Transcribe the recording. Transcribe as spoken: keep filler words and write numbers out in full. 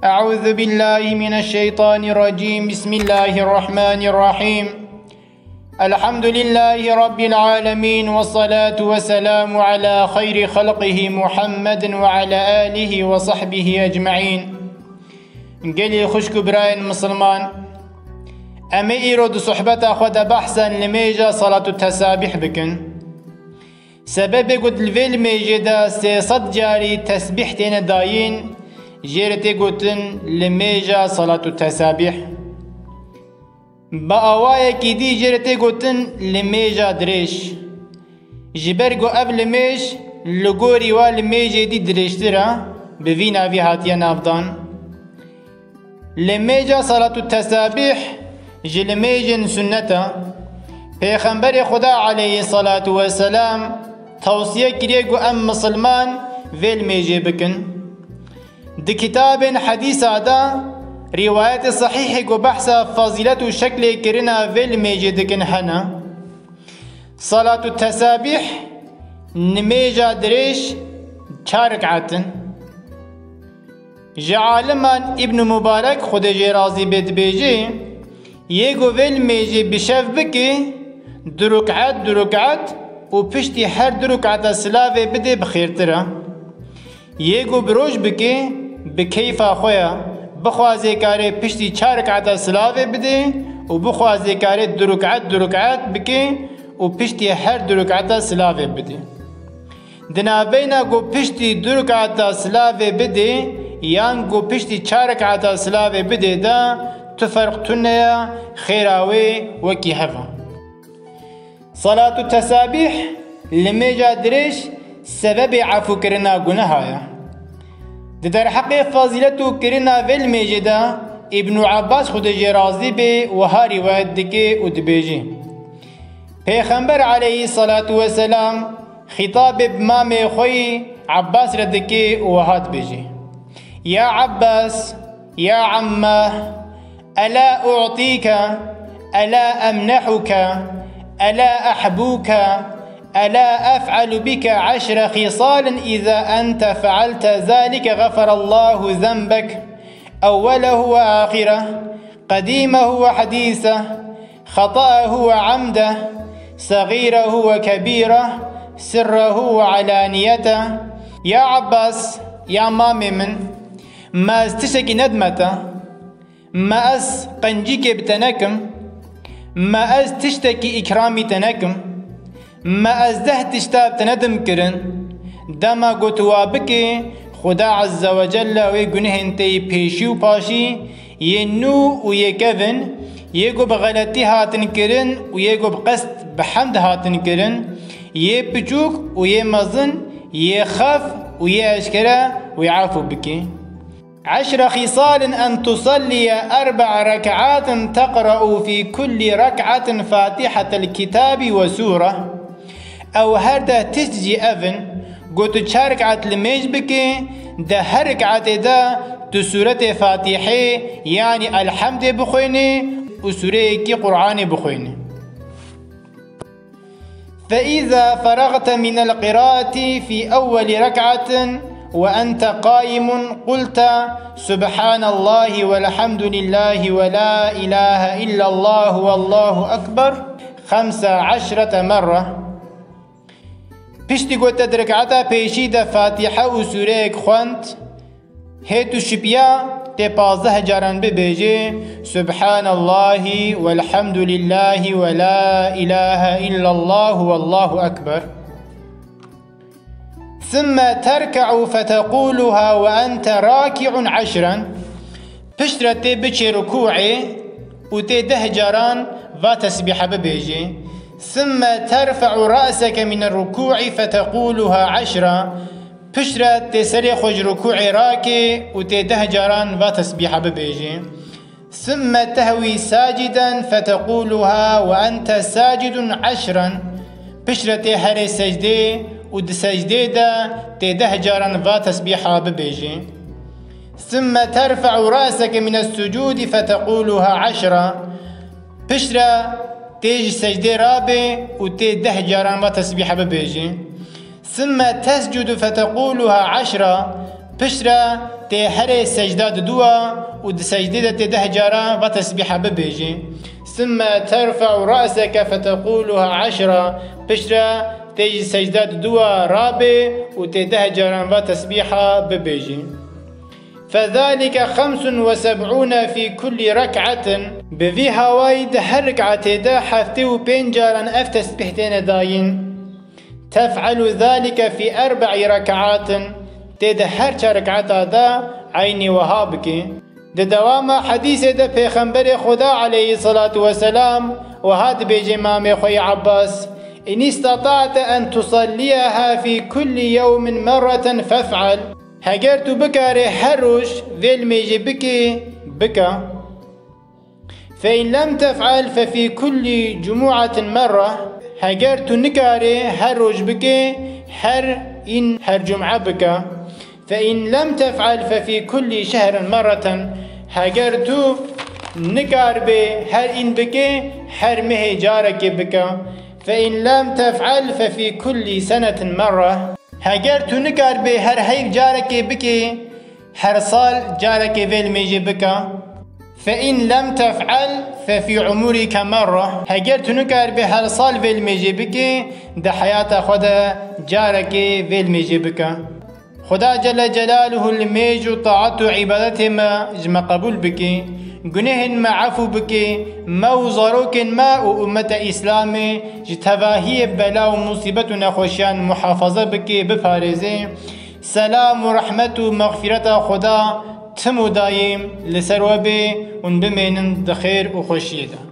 أعوذ بالله من الشيطان الرجيم. بسم الله الرحمن الرحيم. الحمد لله رب العالمين، والصلاة والسلام على خير خلقه محمد وعلى آله وصحبه أجمعين. Gelî xwişk û birayên misilman, em ê îro di sohbeta xwe de behsa limêja salat û tesabîh bikin. Sebebê ku di vê limêjê de sê sed carî tesbîh têne dayîn, jê re tê gotin limêja salat û tesabîh. Bi awayekî dî jê re tê gotin limêja dirêj. Ji ber ku ev limêj li gorî wa limêjê dî dirêjtir e, bi vî navî hatiye navdan. Limêja salat û tesabîh ji limêjên sunnet e. Pêxemberê Xuda aleyhî salatu weselam tewsiye kiriye ku em misilman vê limêjê bikin. Di kitabên hedîsa de rîwayetê sehîhê ku behsa fezîlet û şeklê kirina vê limêjê dikin hene. Salat û tesabîh nimêja dirêj çar rik'at in. Ji aliman Îbn Mubarek, Xwedê jê razî bê, dibêje, yê ku vê limêjê bi şev bike, du ruk'et, du ruk'et û piştî her du ruk'eta silavê bidê bi xêrtir e. Yê ku bi roj bike, bi keyfa xwe ye, bixwazê karê piştî çar rik'eta silavê bidê û bixwazê karê du ruk'et, du ruk'et bike û piştî her du rik'eta silavê bidê. Di navbeyna ku piştî du rik'eta silavê bidê yan ku piştî çar rik'eta silavê bidê de tu ferq tune ye, xêra wê wekî hev e. Salat û tesabîh limêja dirêj sebebê efûkirina guneha ye. Di derheqê fezîlet û kirina vê limêjê de Îbnû Ebbas, Xwedê jê razî bê, wiha rîwayet dike û dibêje, Pêxember aleyhî salatu weselam xîtabê bi mamê xwe yî Ebbas re dike û wiha dibêje, Ya Ebbas, ya emme, ela u'tîke, ela emnehuke, ela ehbûke, ela ef'alu bike eşre xîsalin îza ente fe'alte zalike xeferallahu zenbek, ewwelehu ve ahireh, qedîmehu ve hedîseh, xeta'ehu ve amdeh, segîrehu ve kebîreh, sirrehu ve alaniyeteh. Ya Ebbas, ya mamê min, me ez tiştekî nedime te, me ez qencîkê bi te nekim, me ez tiştekî îkramî te nekim, me ez deh tişta bi te nedim kirin. Dema ku tu wa bikî, Xuda Azze ve Celle wê gunehên te yê pêşî û paşî, yê nû û yê kevin, yê ku bi xeletî hatin kirin û yê ku bi qest, bi hemd hatin kirin, yê piçûk û yê mezin, yê xef û yê eşkere wê efû bikî. عشر خصال أن تصلي أربع ركعات تقرأ في كل ركعة فاتحة الكتاب وسورة. Ew her deh tişt jî ev in, ku tu çar rik'et limêj bikî, di her rik'etê de tu sûretê Fatîhê, yanî Elhemdê bixwînî û sûreyekî Qur'anê bixwînî. فإذا فرغت من القراءة في أول ركعة وأنت قائم قلت: سبحان الله والحمد لله ولا إله إلا الله والله أكبر خمس عشرة مرة. Piştî ku te di rik'eta pêşî de Fatîhe û sûreyek xwend, hê tu şipiya tê pazdeh caran bibêjê: Subhanallahi velhamdulillahi ve la ilahe illallah vallahu ekber. ثم تركع فتقولها وأنت راكع عشرا. Piştre tê biçê rukûê û tê deh caran va tesbîhe bibêjê. ثم ترفع رأسك من الركوع فتقولها عشرا. Piştre tê serê xwe ji rukûê rakê û tê deh caran va tesbîhe bibêjê. ثم تهوي ساجدا فتقولها وأنت ساجد عشرا. Piştre tê herê secdê û di secdê de tê deh caran va tesbîha bibêjê. ثم ترفع رأسك من السجود فتقولها عشرا. Piştre tê ji secdê rabê û tê deh caran va tesbîha bibêjê. ثم تسجد فتقولها عشرا. Piştre Tê herê secda diduwa û di secdê de tê deh caran va tesbîha bibêjî. Sümme terfe'u ra'seke fetekuluha eşra. Piştre tê ji secda diduwa rabê û tê deh caran va tesbîha bibêjî. Fezalike xemsun ve seb'ûne fî kullî rek'atin. Bi vî hawayî di her rik'atê de heftê û pênc caran ev tesbîh têne dayîn. Tef'alu zalike fî erbe'i rek'atin. Tê di her çar rik'ata de eynî wiha bikî. Di dewama hedîsê de Pêxemberê Xuda aleyhisselatu vesselam wiha dibêje mamê xwe yê Abbas: "In istata'te en tusalliyeha fî kulli yewmin merreten fef'al." Heger tu bikarê her roj vê limêjê bikê, bike. Fe in lem tef'al fe fî kulli cumu'atin merre. Heger tu nikarê her roj bikê, her în, her cum'e bike. Fe in lem tef'al fe fî kulli şehrin merreten. Heger tu nikarbê her în bikê, her mehê carekê bike. Fe in lem tef'al fe fî kulli senetin merre. Heger tu nikarbê her heyv carekê bikê, her sal carekê vê limêjê bike. Fe in lem tef'al fe fî umurike merre. Heger tu nikarbê her sal vê limêjê bikê, di heyata xwe de carekê vê limêjê bike. Xuda Celle Celaluhu limêj û taat û îbadetê me ji me qebûl bikê, gunehên me efû bikê, me û zarokên me û ummeta Îslamê ji tevahiyê bela û musîbet û nexweşiyan muhafaza bikê, biparêzê. Selam û rehmet û mexfîreta Xuda tim û dayîm li ser we bê û hûn bimênin di xêr û xweşiyê de.